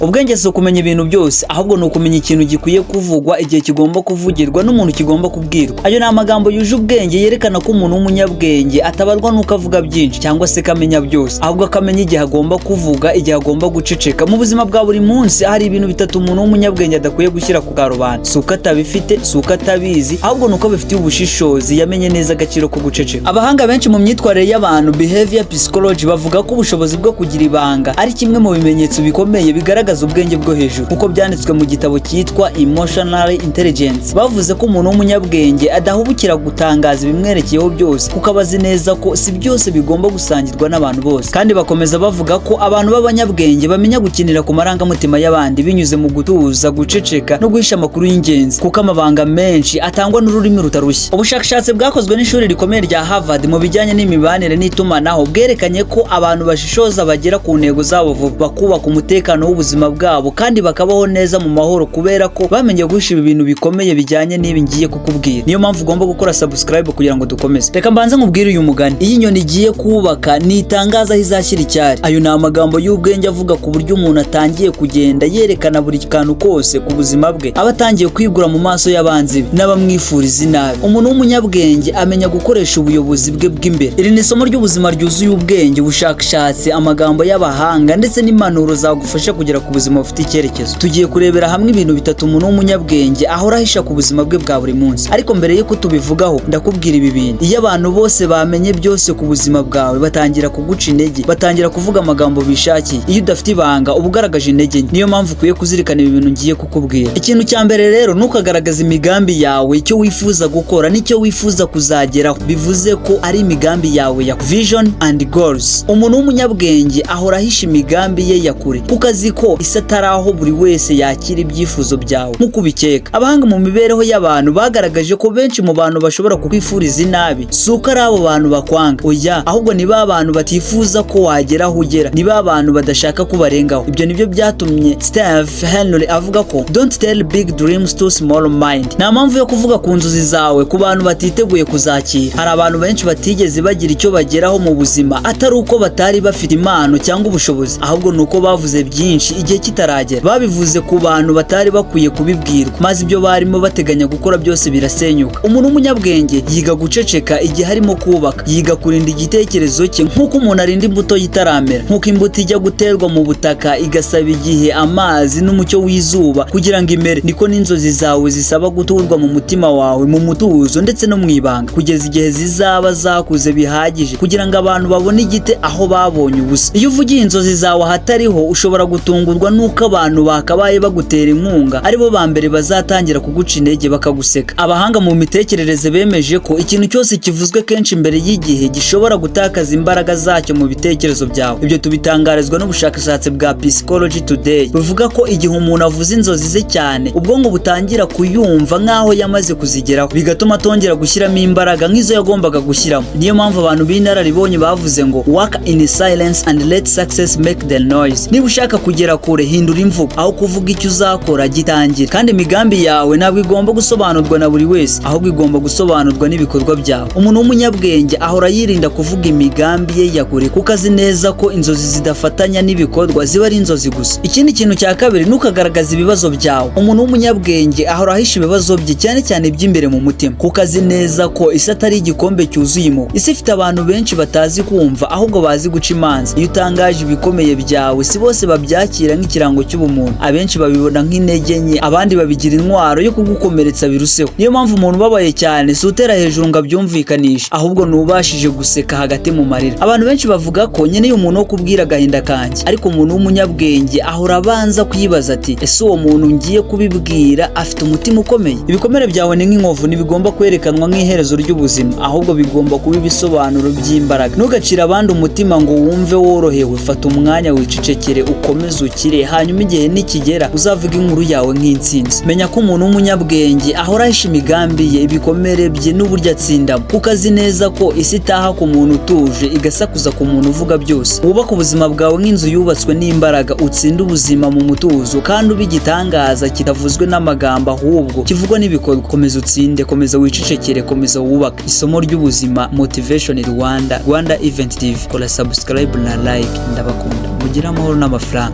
Ubwenge si ukumenya ibintu byose, ahubwo ni ukumenya ikintu gikwiye kuvugwa, igihe kigomba kuvugirwa n'umuntu kigomba kubwirwa. Ayo ni amagambo yuje ubwenge yerekana ko umuntu w'umunyabwenge atabarwa n'uko avuga byinshi cyangwa se ko amenya byose, ahubwo akamenya igihe agomba kuvuga, igihe agomba guceceka. Mu buzima bwa buri munsi hari ibintu bitatu umuntu w'umunyabwenge adakwiye gushyira ku karubanda. Si uko atabifite, si uko atabizi, ahubwo ni uko abifitiye ubushishozi, yamenye neza agaciro ko guceceka. Abahanga benshi mu myitwarire y'abantu, behavior psychology, bavuga ko ubushobozi bwo kugira ibanga ari kimwe mu bimenyetso bikomeye bigaragaza ubwenge bwo hejuru, kuko byanditswe mu gitabo cyitwa Emotional Intelligence. Bavuze ko umuntu w'umunyabwenge adahubukira gutangaza ibimwerekeyeho byose, kuko aba azi neza ko si byose bigomba gusangirwa n'abantu bose. Kandi bakomeza bavuga ko abantu b'abanyabwenge bamenya gukinira ku marangamutima y'abandi binyuze mu gutuza, guceceka no guhisha amakuru y'ingenzi, kuko amabanga menshi atangwa n'ururimi rutarushya. Ubushakashatsi bwakozwe n'ishuri rikomeye rya Harvard mu bijyanye n'imibanire n'itumanaho bwerekanye ko abantu bashishoza bagera ku ntego zabo vuba, bakubaka umutekano w'ubuzima bwabo kandi bakabaho neza mu mahoro, kubera ko bamenye guhisha ibi bintu bikomeye bijyanye n'ibi ngiye kukubwira. Niyo mpamvu ugomba gukora subscribe kugira ngo dukomeze. Reka mbanze nkubwire uyu mugani: "Iyo inyoni igiye kubaka ntitangaza aho izashyira icyari." Ayo ni amagambo y'ubwenge avuga ku buryo umuntu atangiye kugenda yerekana buri kantu kose ku buzima bwe, aba atangiye kwigura mu maso y'abanzi be n'abamwifuriza inabi. Umuntu w'umunyabwenge amenya gukoresha ubuyobozi bwe bw'imbere. Iri ni isomo ry'ubuzima ryuzuye ubwenge, ubushakashatsi, amagambo y'abahanga ndetse n'impanuro zagufasha kugera ku buzima bufite icyerekezo. Tugiye kurebera hamwe ibintu bitatu umuntu w'umunyabwenge ahora ahisha ku buzima bwe bwa buri munsi. Ariko mbere y'uko tubivugaho, ndakubwira ibi bintu: iyo abantu bose bamenye byose ku buzima bwawe, batangira kuguca intege, batangira kuvuga amagambo bishakiye. Iyo udafite ibanga, uba ugaragaje intege nke. Niyo mpamvu ukwiye kuzirikana ibi bintu ngiye kukubwira. Ikintu cya mbere rero, ntukagaragaze imigambi yawe, icyo wifuza gukora n'icyo wifuza kuzageraho, bivuze ko ari imigambi yawe ya vision and goals. Umuntu w'umunyabwenge ahora ahisha imigambi ye ya kure, kuko azi ko isi atari aho buri wese yakira ibyifuzo byawe nk'uko ubikeka. Abahanga mu mibereho y'abantu bagaragaje ko benshi mu bantu bashobora kukwifuriza inabi si uko ari abo bantu bakwanga, oya, ahubwo ni ba bantu batifuza ko wagera aho ugera, ni ba bantu badashaka ko ubarengaho. Ibyo nibyo byatumye Steve Henry avuga ko "Don't tell big dreams to small mind." Nta mpamvu yo kuvuga ku nzozi zawe ku bantu batiteguye kuzakira. Hari abantu benshi batigeze bagira icyo bageraho mu buzima, atari uko batari bafite impano cyangwa ubushobozi, ahubwo ni uko bavuze byinshi igihe kitaragera. Babivuze ku bantu batari bakwiye kubibwirwa, maze ibyo barimo bateganya gukora byose birasenyuka. Umuntu w'umunyabwenge yiga guceceka igihe arimo kubaka, yiga kurinda igitekerezo cye nk'uko umuntu arinda imbuto itaramera. Nk'uko imbuto ijya guterwa mu butaka igasaba igihe, amazi n'umucyo w'izuba kugira ngo imere, niko n'inzozi zawe zisaba guturwa mu mutima wawe mu mutuzo ndetse no mu ibanga, kugeza igihe zizaba zakuze bihagije kugira ngo abantu babone igiti aho babonye ubusa. Iyo uvugiye inzozi zawe ahatariho, ushobora gutungurwa n'uko abantu bakabaye bagutera inkunga aribo ba mbere bazatangira kuguca intege, bakaguseka. Abahanga mu mitekerereze bemeje ko ikintu cyose kivuzwe kenshi mbere y'igihe gishobora gutakaza imbaraga zacyo mu bitekerezo byawe. Ibyo tubitangarizwa n'ubushakashatsi bwa Psychology Today, buvuga ko igihe umuntu avuze inzozi ze cyane, ubwonko butangira kuyumva nk'aho yamaze kuzigeraho, bigatuma atongera gushyiramo imbaraga nk'izo yagombaga gushyiramo. Niyo mpamvu abantu b'inararibonye bavuze ngo "Work in silence and let success make the noise." Niba ushaka kugera kure, hindura imvugo. Aho kuvuga icyo uzakora, gitangira. Kandi imigambi yawe ntabwo igomba gusobanurwa na buri wese, ahubwo igomba gusobanurwa n'ibikorwa byawe. Umuntu w'umunyabwenge ahora yirinda kuvuga imigambi ye ya kure, kuko azi neza ko inzozi zidafatanya n'ibikorwa ziba ari inzozi gusa. Ikindi kintu cya kabiri, ntukagaragaze ibibazo byawe. Umuntu w'umunyabwenge ahora ahisha ibibazo bye, cyane cyane iby'imbere mu mutima, kuko azi neza ko isi atari igikombe cyuzuye impuhwe. Isi ifite abantu benshi batazi kumva, ahubwo bazi guca imanza. Iyo utangaje ibikomeye byawe, si bose babyakira nk'ikirango cy'ubumuntu. Abenshi babibona nk'intege nke, abandi babigira intwaro yo kugukomeretsa biruseho. Niyo mpamvu umuntu ubabaye cyane si utera hejuru ngo abyumvikanishe, ahubwo ni ubashije guseka hagati mu marira. Abantu benshi bavuga ko nkeneye umuntu wo kubwira agahinda kanjye, ariko umuntu w'umunyabwenge ahora abanza kwibaza ati: "Ese uwo muntu ngiye kubibwira afite umutima ukomeye?" Ibikomere byawe ni nk'inkovu, ntibigomba kwerekanwa nk'iherezo ry'ubuzima, ahubwo bigomba kuba ibisobanuro by'imbaraga. Ntugacire abandi umutima ngo wumve worohewe. Fata umwanya wicecekere, ukomeze ukire, hanyuma igihe nikigera uzavuga inkuru yawe nk'intsinzi. Menya ko umuntu w'umunyabwenge ahora ahisha imigambi ye, ibikomere bye n'uburyo atsindamo, kuko azi neza ko isi itaha ku muntu utuje, igasakuza ku muntu uvuga byose. Wubake ubuzima bwawe nk'inzu yubatswe n'imbaraga, utsinde ubuzima mu mutuzo kandi ube igitangaza kitavuzwe n'amagambo, ahubwo kivugwa n'ibikorwa. Komeza utsinde, komeza wicecekere, komeza wubake. Isomo ry'ubuzima, Motivation Rwanda, Rwanda Event TV. Kora subscribe na like. Ndabakunda, mugire amahoro n'amafaranga.